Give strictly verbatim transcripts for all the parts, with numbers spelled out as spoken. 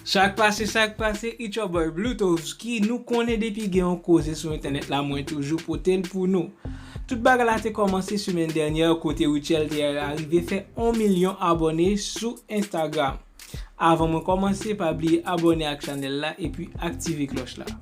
Sa k pase, sa k pase, it's your boy Bluetooth ki nou konnen depi gen yon koze sou entènèt la, mwen toujou pote l pou nou. Tout bagay la te kòmanse semèn dènyè kote Rutshelle te arive fè yon milyon abòne sou Instagram. Avan mwen kòmanse, pa bliye abòne ak chanèl la epi aktive klòch la.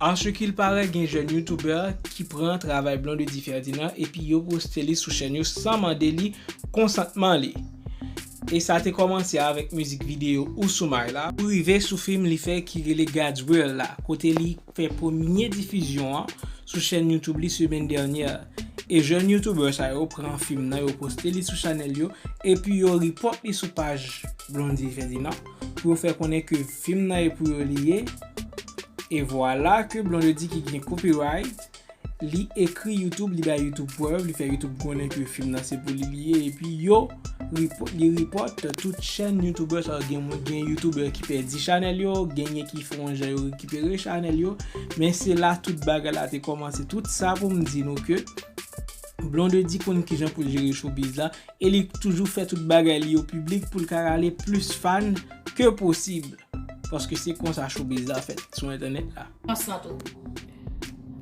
Asekil parèt gen jèn youtubè ki pran travay Blondedy Ferdinand epi yo poste li sou chèn yo san mande li konsantman li. E sa te kòmanse avèk mizik videyo Ousoumay la pou rive sou fim li fè ki rele God's Will la, kote li fè premye difizyon an sou chèn YouTube li semèn dènyè. E jèn youtubè sa yo pran fim nan, yo poste li sou chanèl yo, epi yo report li sou paj Blondedy Ferdinand pou yo fè konnen ke fim nan e pou yo li ye. E vwala ke Blondedy ki gen copyright, li ekri YouTube, li bay YouTube prèv, li fè YouTube konnen ke fim nan se pou li li ye, epi yo repo-, li report tout chèn youtubè sa yo. Gen moun, gen youtubè ki pèdi chanèl yo, genyen ki fè yon jan yo rekipere chanèl yo, men se la tout bagay la te kòmanse. Tout sa pou m di nou ke Blondedy konn kijan pou l jere showbiz la, e li toujou fè tout bagay li yo piblik pou l ka rale plis fan ke posib. Paske se konsa showbiz la fèt sou entènèt la. Chans lan tou.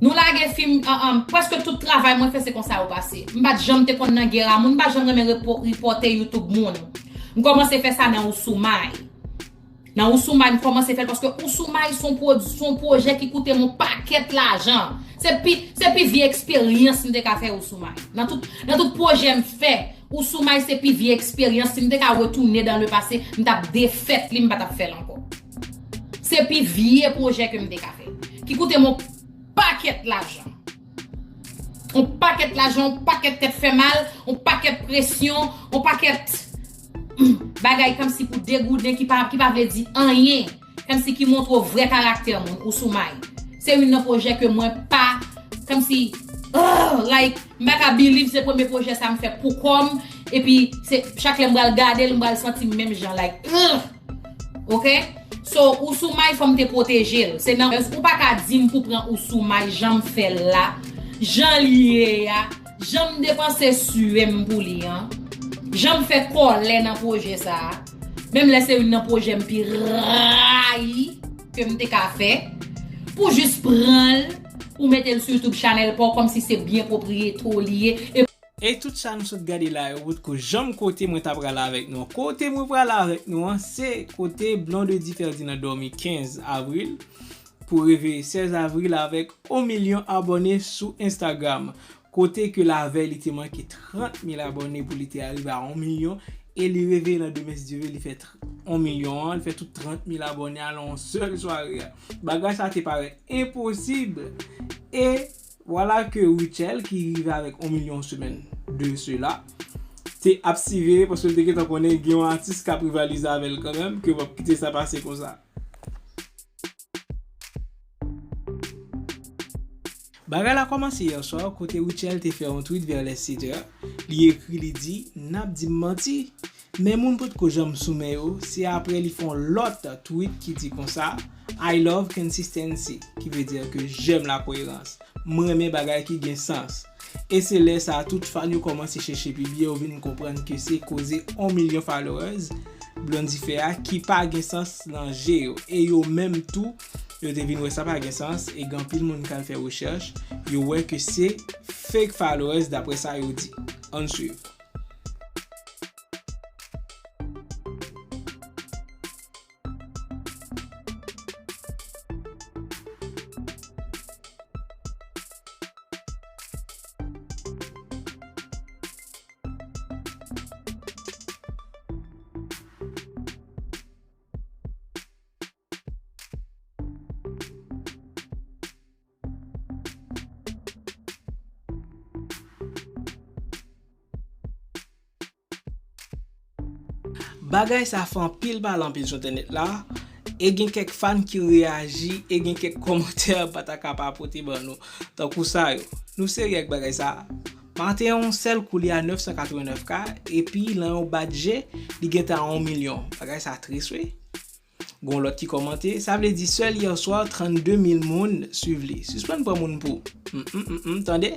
Nou lage fim, an, an, prèske tout travay mwen fè se konsa yo pase. M pa t janm te konn nan gè a moun, m pa janm renmen repo-, repòte YouTube moun. M kòmanse fè sa nan Ousoumay. Nan Ousoumay, m kòmanse fè l paske Ousoumay se yon pwod-, se yon pwojè ki koute m yon pakèt lajan. Se pi, se pi vye eksperyans m te ka fè Ousoumay. Nan tout, nan tout pwojè m fè, Ousoumay se pi vye eksperyans. Si m te ka retounen dans le passé, m t ap defèt li, m pa t ap fè l ankò. Se pi vye pwojè ke m te ka fè, ki koute m yon pakèt lajan. Yon pakèt lajan, yon pakèt tèt fè mal, yon pakèt presyon, yon pakèt, hmm, bagay kòmsi pou degouden ki pa, ki pa vle di anyen. Kòmsi ki montre w vrè karaktè moun, Ousoumay. Se youn nan pwojè ke mwen pa, kòmsi, ugh, like, m pa ka believe se premye pwojè sa m fè pou kò m, epi se, chak lè m pral gade l, m pral santi m menm jan, like, ugh. Oke? So, Ousoumay, fò m te pwoteje l. Se nan, ou pa ka di m pou pran Ousoumay, jan m fè l la, jan l ye a, jan m depanse swe m pou li an, jan m fè kòlè nan pwojè sa a, menm lè se youn nan pwojè m pi rayi ke m te ka fè, pou jis pran l, pou mete l sou YouTube chanèl pa w, kòmsi se byen pwopriyete w li ye. E, e tout sa nou sot gade la yo, potko janm kote mwen ta pral avèk nou an. Kote mwen pral avèk nou an, se kote Blondedy Ferdinand dòmi kenz avril pou reveye sèz avril avèk yon milyon abòne sou Instagram. Kote ke lavèy li te manke trant mil abòne pou li te arive a yon milyon, e li reveye landemen, si Dye vle, li fè tr-, yon milyon an, li fè tout trant mil abòne a nan yon sèl sware a. Bagay sa te parèt enposib. E vwala ke Rutshelle, ki rive avèk yon milyon semèn de sela, te ap siveye, paske l te gentan konnen gen yon atis k ap rivalize avè l kanmenm, ke w p ap kite sa pase konsa. Bagay la kòmanse yè swa, kote Rutshelle te fè yon tweet vè lè sèt è. Li ekri, li di, "N ap di m manti, men moun potko janm sou men yo." Se apre li fè yon lòt tweet ki di konsa, "I love consistency," ki vle di ke j'aime la cohérence. M renmen bagay ki gen sans. E se lè sa a tout fan yo kòmanse chèche pi byen, yo vin konprann ke se koze yon milyon followers Blondy fè a ki pa gen sans nan je yo. E yo menm tou, yo te vin wè sa pa gen sans, e gen anpil moun k al fè rechèch, yo wè ke se fake followers daprè sa yo di. Ann swiv. Bagay sa fè anpil pale anpil sou entènèt la, e gen kèk fan ki reyaji, e gen kèk kòmantè m pa ta ka pa pote ban nou, tankou sa yo. Nou serye ak bagay sa? Maten yon sèl kou li a nèf san katrevennnèf K, epi lan yon bat je, li gentan a yon milyon. Bagay sa tris wi. Gon lòt ki kòmante, sa vle di sèl yè swa trannde mil moun swiv li. Sispann pran moun pou. Mm, mm, mm, mm, tande.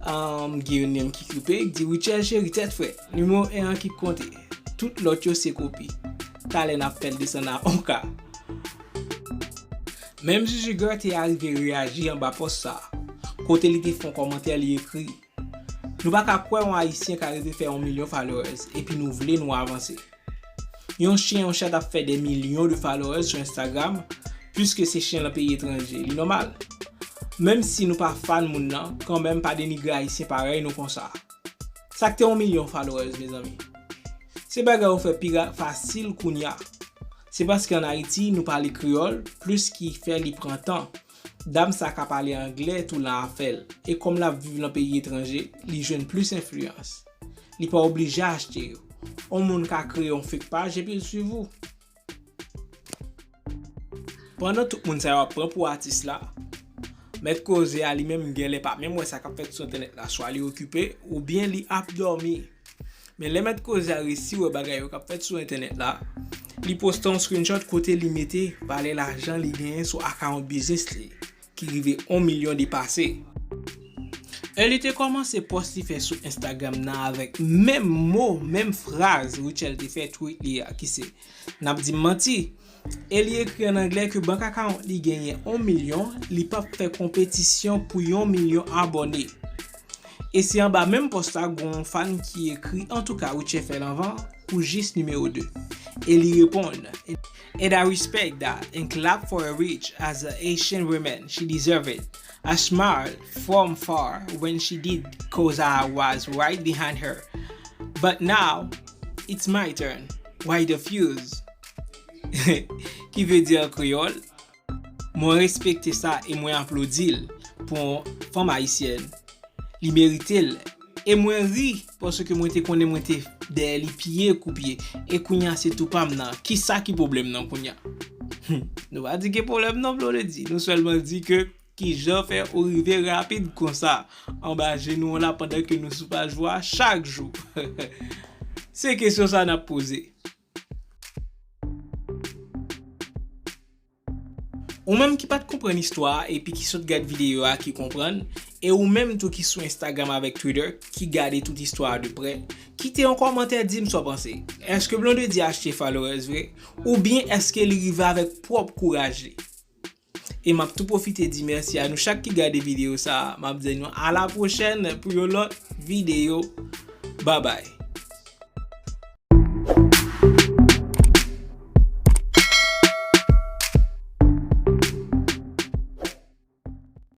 Um, Guillaume ki koupe, ki di Rutshelle cheri tèt frèt. Nimewo en an ki konte. Tout lòt yo se kopi. Talè n ap fè l desann a on ka. Menm Zuzu Girl te arive reyaji anba pòs sa a. Kote li te fè yon kòmantè, li ekri, nou pa ka kwè yon Ayisyen ka rive fè yon milyon followers epi nou vle nou avanse. Yon chen, yon chat ap fè dè milyon de followers sou Instagram, piske se chen lan peyi etranje, li nòmal. Menm si nou pa fan moun nan, kanmenm pa denigre Ayisyen parèy nou konsa. Sa k te yon milyon followers, mezanmi. Se bagay ou fè pi ra-, fasil kounya. Se paske ann Ayiti, nou pale kreyòl, plis ki fè li pran tan. Dam sa ka pale anglè tou lan afè l, e kòm l ap viv lan peyi etranje, li jwenn plis enfliyans. Li pa oblije achte yo. On moun ka kreye yon fake paj epi l swiv ou. Pandan tout moun sa yo ap pran pou atis la, mèt koze a li menm genlè pa menm wè sa k ap fèt sou entènèt la, swa li okipe, oubyen li ap dòmi. Men lè mèt koze a resi wè bagay yo k ap fèt sou entènèt la, li poste yon screenshot kote li mete valè lajan li genyen sou akawont biznis li, ki rive yon milyon depase. E li te kòmanse pòs li fè sou Instagram nan avèk menm mo, menm fraz Rutshelle te fè tweet li a, ki se, n ap di m manti. E li ekri ann anglè ke bank akawont li genyen yon milyon, li p ap fè konpetisyon pou yon milyon abòne. E se anba menm pòs la gon fan ki ekri, antouka, Rutshelle fè l anvan, pou jis nimewo de. E li reponn, and I respect that and clap for a rich as a Haitian woman, she deserve it. I smiled from far when she did cause I was right behind her. But now, it's my turn. Why the fuse? Ki vle di an kreyòl, mwen respekte sa e mwen aplodi l pou yon fanm ayisyèn. Li merite l. E mwen ri, paske mwen te konnen mwen te dèyè li pye kou pye. E kounya se tou pa m nan. Kisa ki pwoblèm nan kounya? Nou pa di gen pwoblèm non, Blondedy. Nou sèlman di ke kijan fè ou rive rapid konsa anba jenou w la pandan ke nou sou paj ou a chak jou? Se kesyon sa n ap poze. Ou menm ki pa t konprann istwa a epi ki sot gad videyo a ki konprann, e ou menm tou ki sou Instagram avèk Twitter ki gade tout istwa a de prè, kite yon kòmantè di m sa w panse. Èske Blondedy achte followers vre? Oubyen èske li rive avèk pwòp kouraj li? E m ap tou pwofite di mèsi a nou chak ki gade videyo sa a. M ap di nou a la pwochèn pou yon lòt videyo. Babay.